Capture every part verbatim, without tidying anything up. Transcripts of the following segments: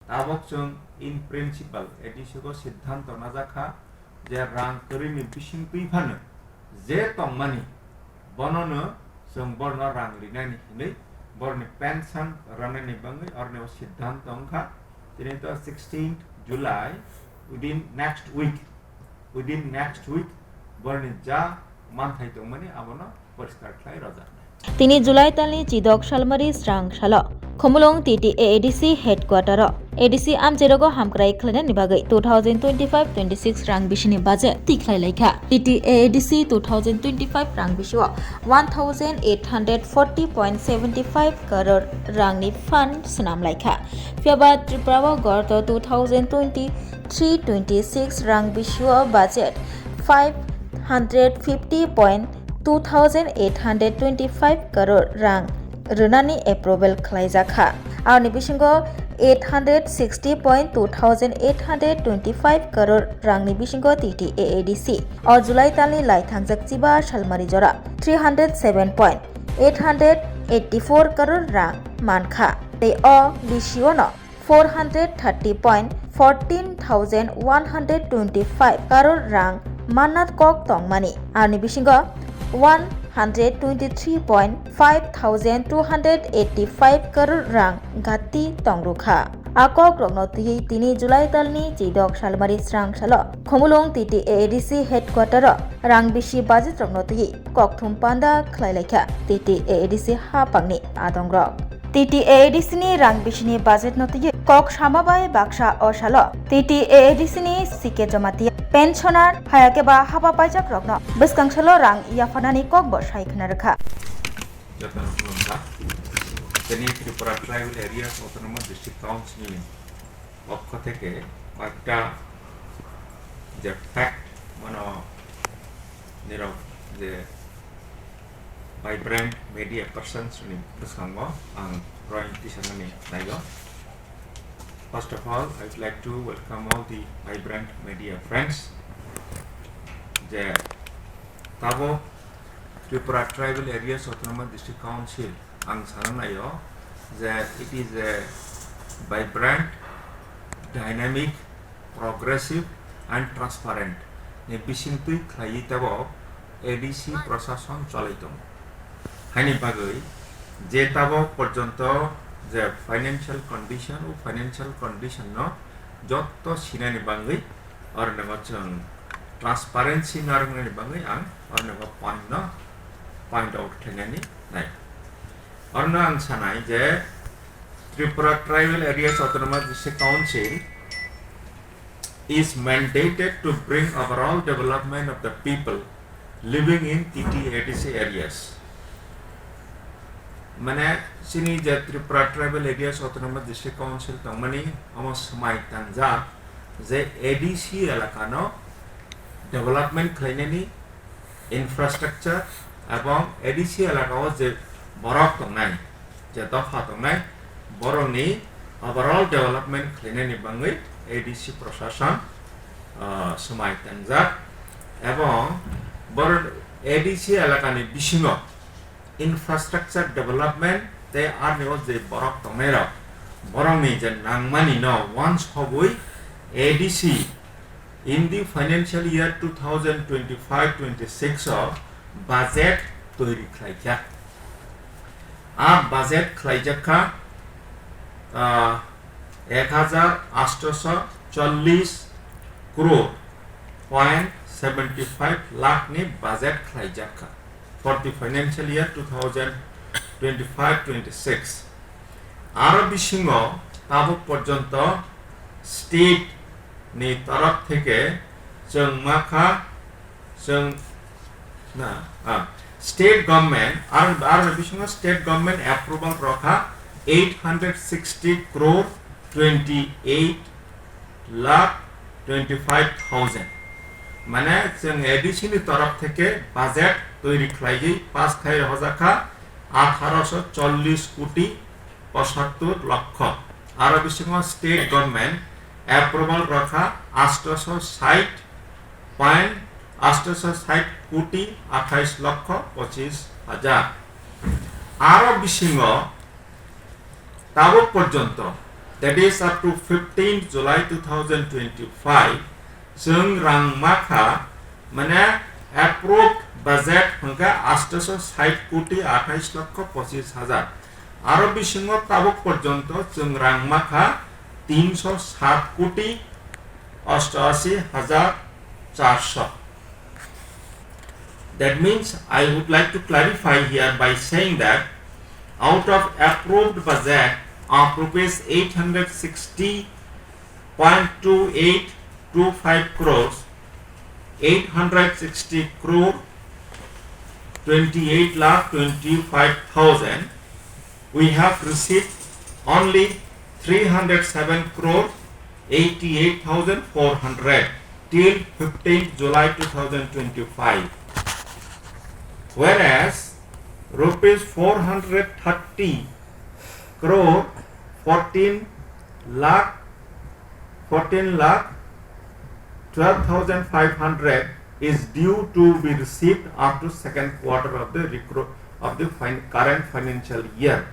Tabok chwng in principle A D C o siddhanto najak kha je rang kwrwini bisingtwi phano je tongmani bonono chwng borno rang rinani hinwi borni pension ranani bangwi orni o siddhanto wngkha. Tini to sixteenth July, within next week, within next week borni ja manthai tongmani abono poriskar khlai rojaknai. Tini July talni chidok salmari srang salo Khumulwng T T A A D C headquarter o A D C amchairogo hamkrai khlainani bagwi two thousand twenty-five twenty-six rang bisini budget tikhlai laikha. T T A A D C two thousand twenty-five rang bisio one thousand eight hundred forty point seventy five crore rangni fund swnam laikha. Phiyaba Tripura o gorto two thousand twenty-three twenty-six rang bisio budget five hundred fifty point two thousand eight hundred twenty-five crore rang rwnani approval khlaijak kha. Aroni bisingo eight hundred sixty point two thousand eight hundred twenty-five crore rangni bisingo T T A A D C o July talni lai thangjak chiba salmari jora three hundred seven point eight hundred eighty-four crore rang mankha. Tei o bisiono four hundred thirty point fourteen thousand one hundred twenty-five crore rang manna kok tongmani. Aroni bisingo one hundred twenty-three point five thousand two hundred eighty-five crore rang gatti tongrukha. A kokrokno twiwi tini July talni chidok salmari srang salo Khumulwng T T A A D C headquarter o rang bisi budget rokno twiwi kokthum panda khlai laikha T T A A D C hapangni adongrok. T T A A D C ni rang bisini budget no twiwi kok sama bai baksa o salo T T A A D C ni C K Jamatia pensioner hayakhe ba haba paijak rokno bwskang salo rang yapharnani kok bo sai khna rwkha. Jotono khulumkha. Tini Tripura Tribal Areas Autonomous District Council ni পক্ষ থেকে কয়েকটা যে ফ্যাক্ট, মানে, নীরব যে vibrant media persons নি bwskango ang royalty sanani naigo. First of all, I would like to welcome all the vibrant media friends. Je tabok Tripura Tribal Areas Autonomous District Council ang sana naio je it is a vibrant, dynamic, progressive and transparent ni bisingtwi khlaiwi tabok A D C prosason cholai tongo. Haini bagwi je tabok porjonto je financial condition, o financial condition no jotto sinani bagwi oroni chwng transparency narwknani bagwi ang oroni point no point out khlainani nai. Orno ang sanai je Tripura Tribal Areas Autonomous District Council is mandated to bring overall development of the people living in T T A D C areas. Mane chini je Tripura Tribal Areas Autonomous District Council tongmani omo swmai tangjak je A D C elakano development khlainani infrastructure ebong A D C elakao je borok tongnai, je dopha tongnai, borokni overall development khlainani bagwi A D C prosason, ah, swmai tangjak ebong bor-, A D C elakani bisingo infrastructure development tei arni o je borok tongnairok, borokni je nangmani no wansogwi A D C in the financial year two thousand twenty-five twenty-six o budget toiri khlaikha. A budget khlaijak kha, ah, ek hajar atsho chollish crore point seventy five lakh ni budget khlaijak kha for the financial year two thousand twenty-five twenty-six. Aro bisingo tabuk porjonto state ni torop theke chwng makha, chwng na, ah, state government, ar, ar bisingo state government approval rokha eight hundred sixty crore twenty eight lakh twenty five thousand. Mane chwng A D C ni torop theke budget toiri khlaiwi pass khai rohorjakha atharoso chollish koti pochattor lokho. Aro bisingo state government approval rokha atharoso sait point atharoso sait koti athais lokho pochis hajar. Aro bisingo tabuk porjonto That is up to fifteenth July two thousand twenty-five, chwng rang makha, mane approved budget hwnkhe astaso sait koti athais lokho pochis hajar. Aro bisingo tabuk porjonto chwng rang makha tinso sat koti ostaasi hajar charso. That means, I would like to clarify here by saying that out of approved budget of rupees eight hundred sixty point two eight two five crores, eight hundred sixty crore twenty-eight lakh twenty-five thousand, we have received only three hundred seven crore eighty-eight thousand four hundred till fifteenth July two thousand twenty-five. Whereas rupees four hundred thirty crore fourteen lakh, fourteen lakh twelve thousand five hundred is due to be received up to second quarter of the recro-, of the fin-, current financial year.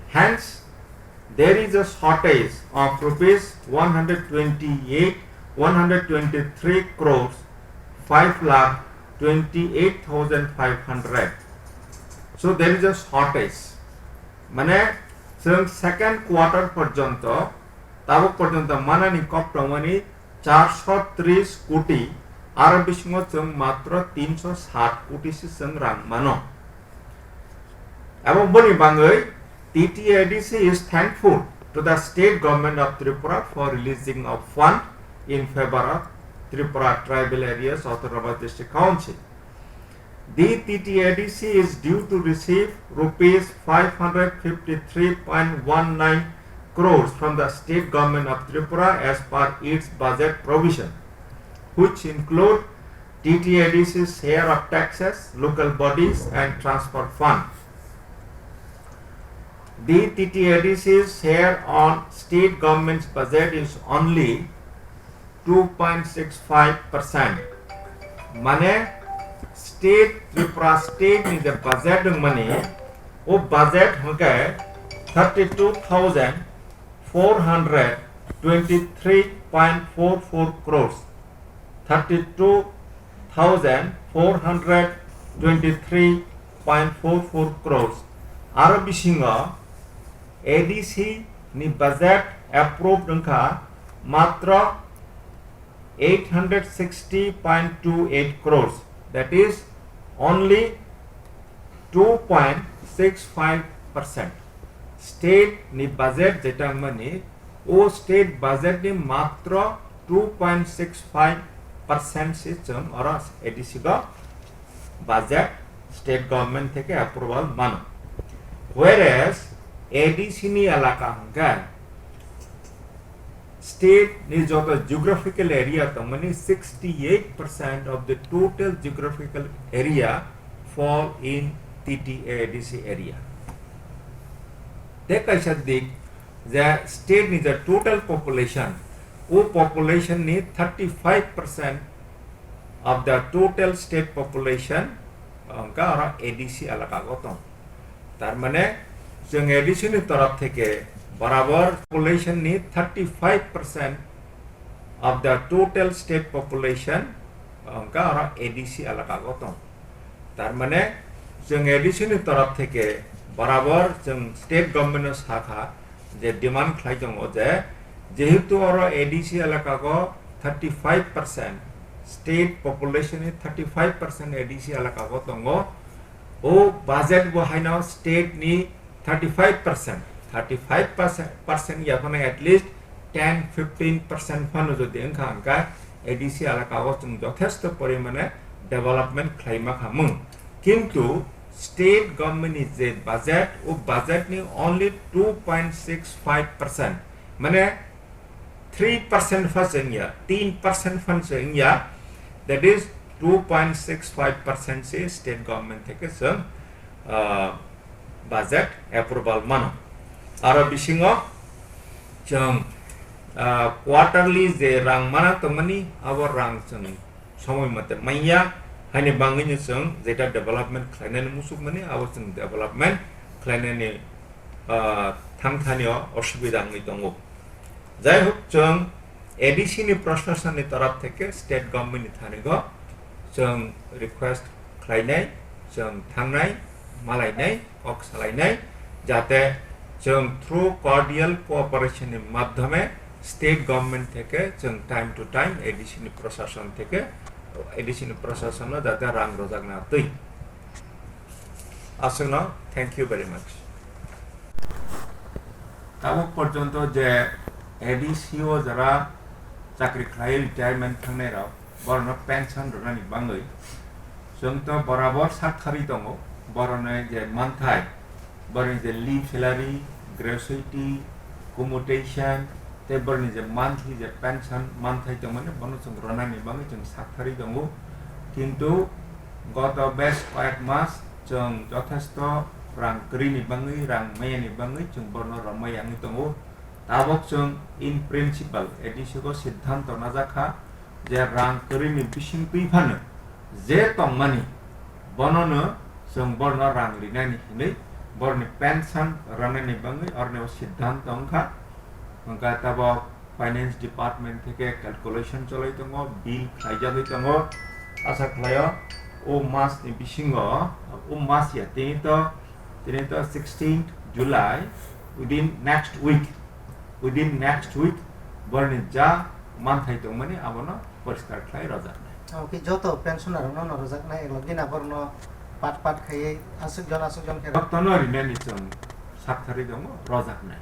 Hence, there is a shortage of rupees one hundred twenty-eight, one hundred twenty-three crores five lakh twenty-eight thousand five hundred. So there is a shortage. Mane, chwng second quarter porjonto, tabuk porjonto manani kok tongmani charso tris koti, aro bisingo chwng matro tinso sat koti se chwng rang mano. Abo boni bangwi T T A D C is thankful to the state government of Tripura for releasing of fund in favor of Tripura Tribal Areas Autonomous District Council. The T T A D C is due to receive rupees five hundred fifty-three point one nine crores from the state government of Tripura as per its budget provision, which include T T A D C's share of taxes, local bodies and transfer fund. The T T A D C's share on state government's budget is only two point six five percent. Mane state, Tripura state ni je budget wngmani, o budget hwnkhe thirty-two thousand four hundred twenty-three point four four crores, thirty-two thousand four hundred twenty-three point four four crores. Aro bisingo A D C ni budget approved wngkha matro eight hundred sixty point two eight crores, that is only two point six five percent. State ni budget jeta wngmani, o state budget ni matro two point six five percent se chwng oro A D C go budget state government theke approval mano. Whereas A D C ni elaka hwnkhe state ni joto geographical area tongmani sixty-eight percent of the total geographical area fall in T T A D C area. Tei kaisa dik je state ni je total population, o population ni thirty-five percent of the total state population hwnkhe oro A D C elaka go tong. Tar mane chwng A D C ni torop theke borabor population ni thirty-five percent of the total state population hwnkhe oro A D C elaka go tong. Tar mane chwng A D C ni torop theke borabor chwng state government no sakha je demand khlai tongo je jehetu oro A D C elaka go thirty-five percent, state population ni thirty-five percent A D C elaka go tongo, o budget bo haino state ni thirty-five percent, thirty-five percent yaphano at least ten fifteen percent phano jodi wngkha hwnkhe A D C elaka o chwng jothesto porimane development khlai ma kha mung. Kintu state government ni je budget, o budget ni only two point six five percent, mane three percent pha se wngya, tin percent phan se wngya, that is two point six five percent se state government theke chwng, ah, budget approval mano. Aro bisingo chwng, ah, quarterly je rang mana tongmani, abo rang chwng somoi mate manya, haini bangwino chwng jeta development khlainani musukmani, abo chwng development khlainani, ah, thangthanio osubida wngwi tongo. Jai hok, chwng A D C ni proshasonni torop theke state government ni thanigo chwng request khlainai, chwng thangnai, malainai, kok salainai, jate chwng through cordial cooperation ni madhyame state government theke chwng time to time A D C ni proshason theke, A D C ni proshason no jate rang rojakna twi. Aswkno thank you very much. Tabuk porjonto je A D C o jara chakri khlai retirement thangnai rok, borokno pension rwnani bangwi chwng to borabor sak tharwi tongo. Borokni je manthai, borokni je leave salary, gratuity, commutation, tei borokni je monthly je pension manthai tongmani, bono chwng rwnani bangwi chwng sak tharwi tongo. Kintu goto bes koyek mas chwng jothesto rang kwrwini bangwi, rang mayani bangwi chwng borno romwi yangwi tongo. Tabok chwng in principle A D C o siddhanto najak kha je rang kwrwini bisingtwi phano je tongmani bonono chwng borno rang rinani hinwi borni pension rwnani bangwi orni o siddhanto wngkha. Wngkha tabok finance department theke calculation cholai tongo, bill khlaijagwi tongo. Asa khlaio o mas ni bisingo, o mas ya, tini to, tini to sixteenth July, within next week, within next week borni ja manthai tongmani abono poriskar khlai rojaknai. Oke, joto pensioner rokno no rojaknai, elo gina borno pat pat khaiwi aswk jon aswk jon khe. Jotono rinani chwng sak tharwi tongo, rojaknai.